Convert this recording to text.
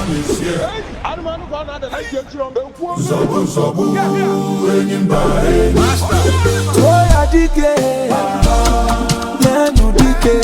one is here. Nzọgbu nzọgbu, enyi mba enyi. Tụọ ya dike, leenụ dike.